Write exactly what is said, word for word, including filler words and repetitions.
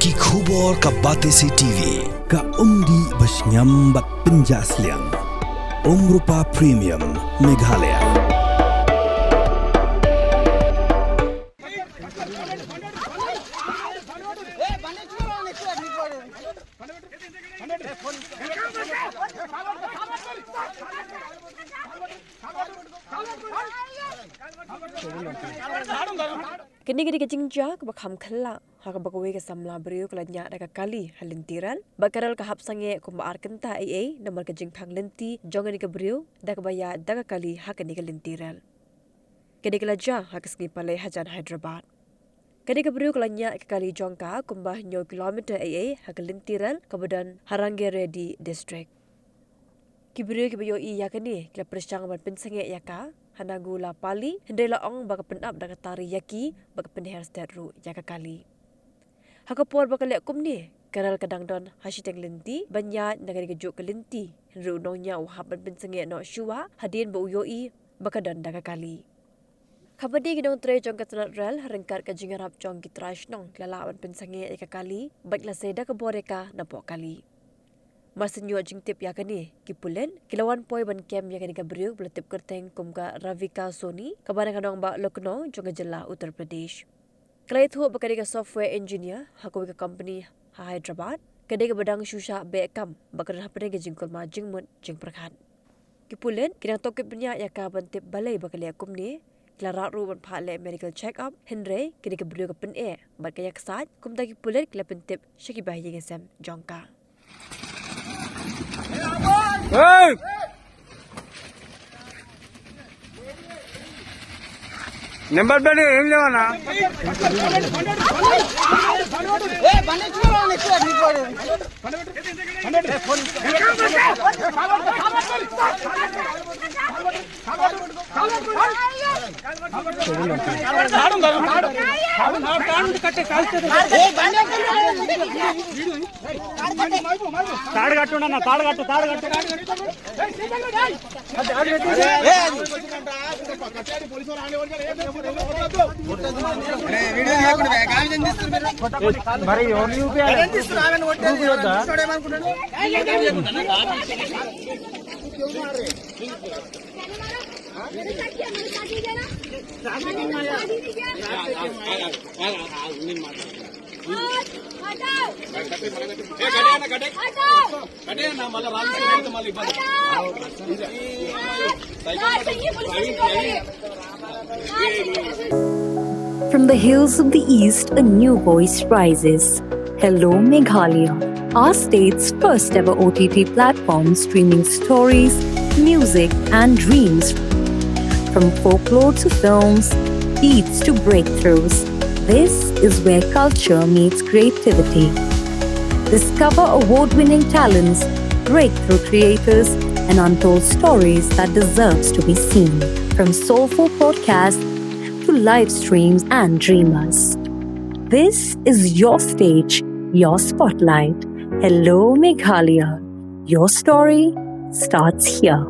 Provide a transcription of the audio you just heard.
Ki khubor ka Batesi T V. Ka umdih ba shngiam bad pynjah sliang. Umrupa Premium, Meghalaya. Kane ka dei ka jingjia kaba kham khlaiñ ha kaba kawei ka samla briew ka la ñiah da ka kali ha lynti rel, bad ka rel ka hap sangeh kumba ar kynta eiei namar ka jingphang lynti jong kane ka briew da kaba ïaid da ka kali ha kane ka lynti rel. Kane ka la jia ha ka sngi Palei hajan Hyderabad. Kane ka briew ka la ñiah ka kali jong ka kumba hynñiew kilometer eiei ha ka lynti rel kaba don ha Rangareddy District. Ki briew kiba ïohi ïa kane ki la pyrshang ban pynsangeh ïa ka ha Nagulapalli, hynrei la ong ba ka pynap da ka tari ïa ki bad ka pynher stet ruh ïa ka kali. Ha ka por ba ka leh kumne, ka rel ka dang don ha shiteng lynti ban ïaid na kane ka juh ka lynti, hynrei u nongñiah u hap ban pynsangeh noh shuwa hadien ba u ïohi ba ka don da ka kali. Khamtam ki nongtrei jong ka tnat rel, ryngkat ka jingïarap jong ki trai shnong, ki la lah ban pynsangeh ïa ka kali bad ki la sei da ka bor ïa ka napoh kali. Mar shu ïoh jingtip ïa kane, ki pulit ki la wan poi ban kem ïa kane ka briew ba la tip kyrteng kum ka Ravika Soni, kaba na ka nongbah Lucknow jong ka jylla Uttar Pradesh. Ka la ïathuh ba ka dei ka software engineer ha kawei ka company ha Hyderabad, ka dei kaba dang shu shah beh kam bad ka don hapdeng ka jingkulmar jingmut jingpyrkhat. Ki pulit ki dang tohkit bniah ïa ka ban tip balei ba ka leh kumne. Ki la rah ruh ban phah leh medical check up, hynrei kane ka briew ka pyneh bad ka ïaksaid, kumta ki pulit ki la pyntip sha ki bahaïing hasem jong ka. Hey! Number bani him lewana. తాడు కట్టు నాన్న, తాడు కట్టు, తాడు కట్టు. మరి ఎవరు చూపియాలి? From the hills of the East, a new voice rises. Hello Meghalaya, our state's first ever O T T platform streaming stories, music, and dreams. From folklore to films, beats to breakthroughs, this is where culture meets creativity. Discover award winning talents, breakthrough creators, and untold stories that deserves to be seen. From soulful podcasts to live streams and dreamers. This is your stage, your spotlight. Hello Meghalaya. Your story starts here.